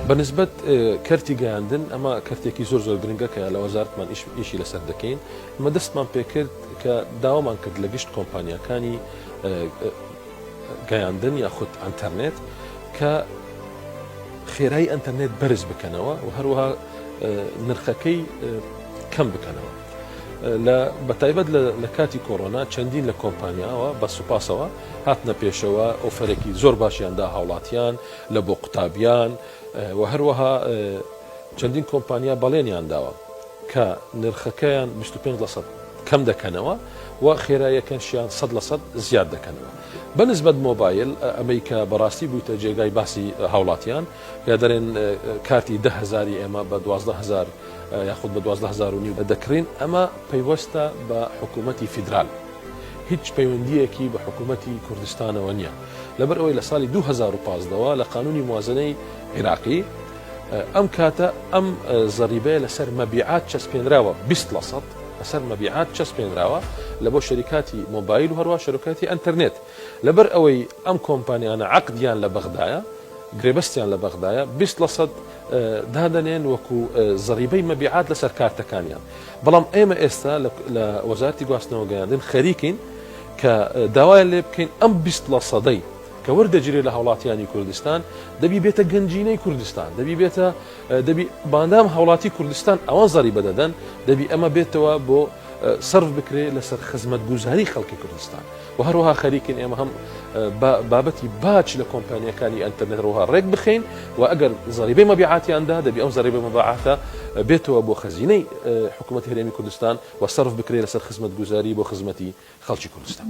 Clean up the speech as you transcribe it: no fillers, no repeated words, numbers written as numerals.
بە نسبەت کەرتی گەیاندن ئەمە کەرتێکی زۆر زۆر گرنگە کە لە وەزارەتمان ئیشی لەسەر دەکەین ئمە دەستمان پێکرد کە داوامان کرد لە گشت کۆمپانیاکانی گەیاندن یاخود ئەتەرنێت کە خێرایی ئەتەرنێت بەرز بکەنەوە و هەروەها نرخەکەی کەم بکەنەوە. لە بەتایبەت لە کاتی کۆرۆنا چەندین لە کۆمپانیاوە بە سوپاسەوە هاتنە پێشەوە ئۆفەرێکی زۆر باشیان دا هاوڵاتیان لە بۆ قوتابیان و هەروەها چەندین کۆمپانیا بەڵێنیان داوە کە نرخەکەیان 25 لە سەد کەم دەکەنەوە و خێراییەکەشیان 100 لە سەد زیاد دەکەنەوە. بە نسبەت مۆبایل ئەمەی کە بەڕاستی بوویتە جێگای باسی هاوڵاتیان کە دەرێن کارتی دە هەزاری ئێمە بە 12 هەزار یاخود بە 12 هەزار و نیو دەکڕین ئەمە پەیوەستە بە حکوومەتی فیدرال هیچ پەیوەندییەکی بە حکوومەتی کوردستانەوە نییە لەبەر ئەوەی لە ساڵی 2015 وە لە قانونی موازنەی عیراقی ئەم کاتە ئەم زەریبەیە لەسەر مەبیعات چەسپێنراوە 20 لە سەد لەسەر مەبیعات چەسپێنراوە لە بۆ شەریکاتی مۆبایل و هەروە شەرکاتی ئەتەرنێت لەبەر ئەوەی ئەم کۆمپانیانە عەقدیان لە بەغدایە گرێبەستیان لە بەغدایە 20 لە سەد دادەنێن وەکو زەریبەی مەبیعات لەسەر کارتەکانیان بەڵام ئێمە ئێستا لە وەزارەتی گواستنەوە گەیاندن خەریکین کە داوایان لێ بکەین ئەم 20 لە سەدەی کە وەردەگیرێت لە هاوڵاتیانی کوردستان دەبی بێتە گەنجینەی کوردستان دەبی بێتە دەبی باندام هاوڵاتی کوردستان ئەوان زەریبە دەدەن دەبی ئەمە بێتەوە بۆ سەرف بکرێت لەسەر خزمەتگوزاری خەڵکی کوردستان و هەروەها خەریکین ئێمە هەم بابەتی باج لە کۆمپانیەکانی ئەتەرنێت ڕوها ڕێک بخەین و ئەگەر زەریبەی مەبیعاتیاندا دەبی ئەو زەریبە مەبعاتە بێتەوە بۆ خەزینەی حکوومەت هەرێمی کوردستان و سەرف بکرێت لەسەر خزمەتگوزاری بۆ خزمەتی خەڵکی کوردستان.